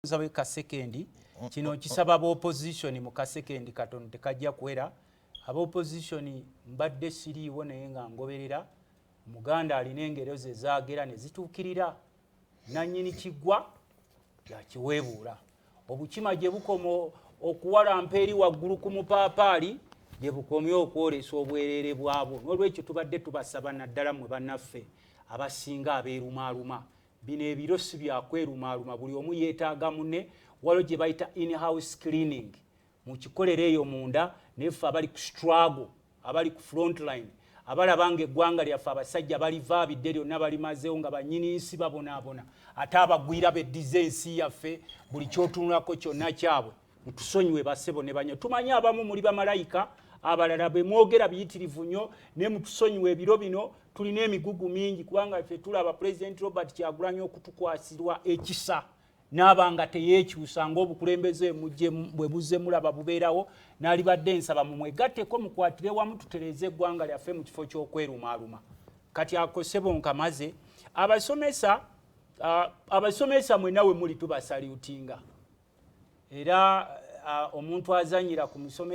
Nsabe kasekendi kino kisaba aba opposition mu kasekendi katono, tekajja kuwera. Aba opposition, mbadde siriiwo naye nga ngoberera. Omuganda alina engero ze zaagera ne zituukirira. Nannyini kiggwa yakiweebuula. Obukima gye bukoma okuwalampa eri waggulu ku mupaapaali, gye bukomye okwolesa obwereere bwabwo. N'olwekyo tubadde tubasaba, naddala mmwe bannaffe abasinga abeerumaaluma, bino ebiro si byakwerumaaluma. Buli omu yeetaaga munne. Waliwo gye bayita in-house cleaning, mukikolera eyo munda. Naye ffe abali ku struggle, abali ku frontline, abalaba nga eggwanga lyaffe abasajja balivaabidde lyonna, balimazeewo nga bannyini nsi babonaabona, ate abagwira beddiza ensi yaffe, buli kyotunulako kyonna kyabwe, mutusonyiwe basebo ne banyo. Tumanyi abamu muli bamalayika, abalala bwe mwogera biyitirivu nnyo, naye mutusonyiwe. Ebiro bino tulina emigugu mingi, kubanga ffe tulaba Pulezidenti Robert Kyagulanyi okutukwasirwa ekisa naaba nga teyeekyusa ng'obukulembeze mujje bwe buzze mulaba bubeerawo. Naalibadde nsaba mumwegatteko, mukwatire wamu, tutereeze eggwanga lyaffe mu kifo ky'okwerumaaluma. Kati ako sebo nkamaze. Abasomesa, abasomesa mwenna we muli tubasalutinga. Era omuntu azanyira ku musomesa